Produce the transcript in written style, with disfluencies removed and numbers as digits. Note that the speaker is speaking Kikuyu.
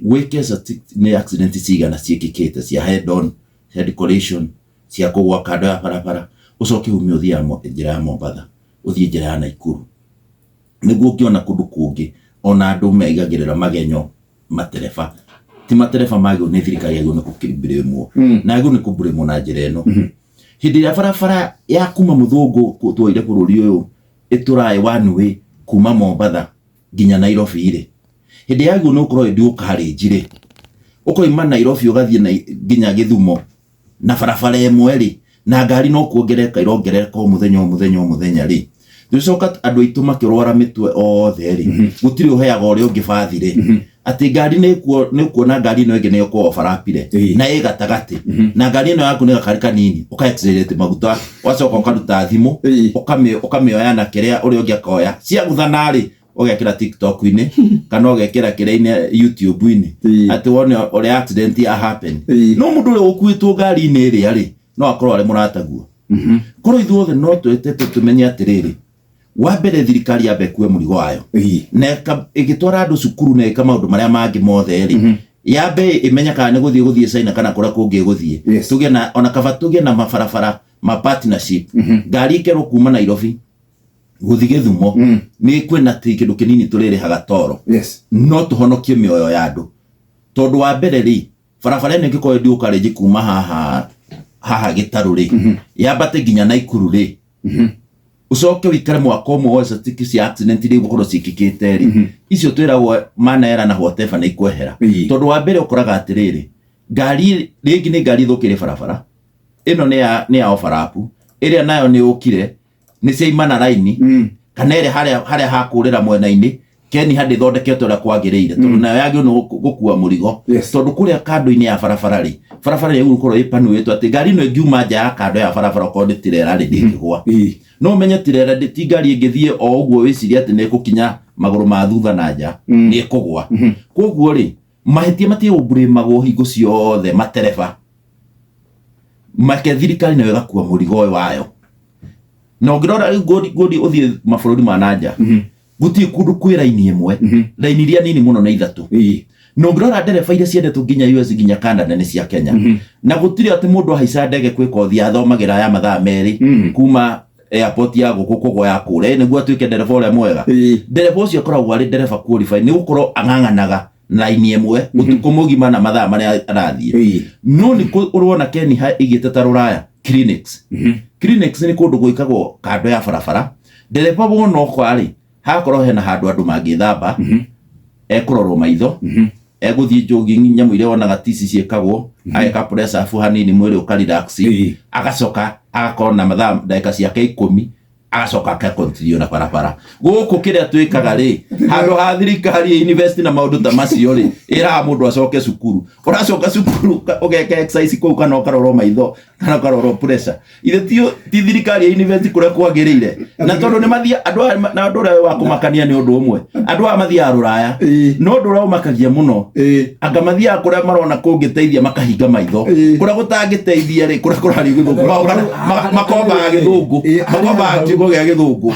Wĩke nĩ accident cigana ciĩkĩkĩte cia head on, head collision, cia kũgwa kando ya barabara, ũcoke ume ũthiĩ njĩra ya Mombatha, ũthiĩ njĩra ya Naikuru, nĩguo ũngĩona kũndũ kũngĩ ona andũ meigagĩrĩra magenyo matereba. Ti matereba magĩrĩirwo nĩ thirikari, yagĩrĩirwo nĩ kũblĩmwo na yagĩrĩirwo nĩ kũblĩmwo na njĩra ĩno. Hĩndĩ ĩrĩa barabara ya kuma mũthũngũ tuoire bũrũri ũyũ ĩtũraĩ one way kuma Mombatha nginya Nairobi rĩ, hĩndĩ yagĩrĩirwo nĩ gũkorwo ĩ dual carriage rĩ, ũkoima Nairobi ũgathiĩ nginya Gĩthumo na barabara ĩmwe rĩ, na ngari no kuongerereka irongerereka o mũthenya, o mũthenya, o mũthenya rĩ, tũgĩcoka andũ aitũ makĩrwara mĩtwe othe rĩ, gũtirĩ ũheaga ũrĩa ũngĩ bathi rĩ, atĩ ngari nĩ ũkuona ngari ĩno ĩngĩ nĩ ĩkũ overlap-ire na ĩ gatagatĩ, na ngari ĩno yaku nĩ gakari kanini, ũka accelerate maguta, ũgacoka ũkaruta thimũ, ũkamĩoya na kĩrĩa ũrĩa ũngĩ akoya ciaguthana rĩ, ũgekĩra TikTok-inĩ kana ũgekĩra kĩrĩa-inĩ, YouTube-inĩ, atĩ wone ũrĩa accident ya happen. No mũndũ ũrĩa ũkuĩtwo ngari-inĩ ĩrĩa rĩ, no akorwo arĩ mũrataguo. Korwo ithuothe no twete tũmenye atĩrĩrĩ, wa mbere thirikari yambe ĩkue mũrigo wayo na ĩgĩtwara andũ cukuru na ĩka maũndũ marĩa mangĩ mothe rĩ, yambe ĩmenye kana nĩ gũthiĩ China kana kũrĩa kũngĩ ĩgũthiĩ. Tũgĩe na ona kaba tũgĩe na mabarabara ma partnership, ngari ĩkerwo kuma Nairobi gũthiĩ Gĩthumo nĩ kwĩna kĩndũ kĩnini tũrĩrĩhaga toro, no tũhonokie mĩoyo ya andũ, tondũ wa mbere rĩ, barabara ĩno ĩngĩkorwo ĩ dual carriage kuma haha haha Gĩtarũ rĩ, yambate nginya Naikuru rĩ, ũcoke ũikare mwaka ũmwe woe statistics cia accident iria igũkorwo ciĩkĩkĩte rĩ, icio twĩragwo manaera na whatever nĩ ikwehera. Tondũ wa mbere ũkoraga atĩrĩrĩ, ngari rĩngĩ nĩ ngari ĩthũkĩire barabara ĩno nĩ ya overlap, ĩrĩa nayo nĩ ũkire nĩ ciaimana raini, kana ĩrĩa harĩa hakũrĩra mwena-inĩ keni handĩ ĩthondeketwo ũrĩa kwagĩrĩire, tondũ nayo yagĩrĩirwo nĩ gũkua mũrigo. Tondũ kũrĩa kando-inĩ ya barabara rĩ, barabara ĩrĩa gũkorwo ĩpanuĩtwo atĩ ngari ĩno ĩngiuma nja ya kando ya barabara, okorwo nĩ tirera rĩ, ndĩngĩgwa. No ũmenye tirera ti ngari ĩngĩthiĩ o ũguo wĩcirie atĩ nĩ ĩgũkinya magũrũ ma thutha na nja, nĩ ĩkũgwa. Koguo rĩ, mahĩtia matige gũburĩmagwo hingo ciothe matereba make, thirikari nayo ĩgakua mũrigo ũyũ wayo. Na ũngĩrora rĩu ngũthi ũthiĩ mabũrũri ma nanja, gũtirĩ kũndũ kwĩ raini ĩmwe, raini iria nini mũno nĩ ithatũ. Na ũngĩrora ndereba iria ciendetwo nginya US nginya Canada nĩ cia Kenya. Na gũtirĩ atĩ mũndũ ahaica ndege kwĩ kothi athomagĩra ya mathaa 2 kuma airport ya gũkũ kũgwa ya kũrĩa nĩguo atuĩke ndereba ũrĩa mwega. Ndereba ũcio akoragwo arĩ ndereba qualified nĩ gũkorwo ang'ang'anaga na raini ĩmwe ũtukũ mũgima na mathaa marĩa arathiĩ. No nĩ ũrona Kenya ĩgĩte ta rũraya clinics. Clinics nĩ kũndũ gwĩkagwo kando ya barabara, ndereba wona okwa rĩ, hagakorwo hena handũ andũ mangĩthamba, ekũrorwo maitho, egũthiĩ jogging, nyamũ iria wonaga tici ciĩkagwo, ageka press up hanini, mwĩrĩ ũka relax, agacoka agakorwo na mathaa ndagĩka ciake 10, agacoka aka continue na barabara. Gũkũ kĩrĩa twĩkaga rĩ, handũ ha thirikari invest na maũndũ ta macio rĩ, ĩraga mũndũ acoke cukuru. Ũracoka cukuru ũgeka exercise kũu, kana ũkarorwo maitho kana ũkarorwo pressure. Ithe ti thirikari ya invest kũrĩa kwagĩrĩire? Na tondũ nĩ mathia andũ aya na ũndũ ũrĩa wa kũmakania nĩ ũndũ ũmwe, andũ aya mathiaga rũraya, no ũndũ ũrĩa ũmakagia mũno, anga mathiaga kũrĩa marona kũngĩteithia makahinga maitho, kũrĩa gũtangĩteithia rĩ, kũrĩa kũrario gĩthũngũ makombaga gĩthũngũ, makombaga kiugo gĩa gĩthũngũ.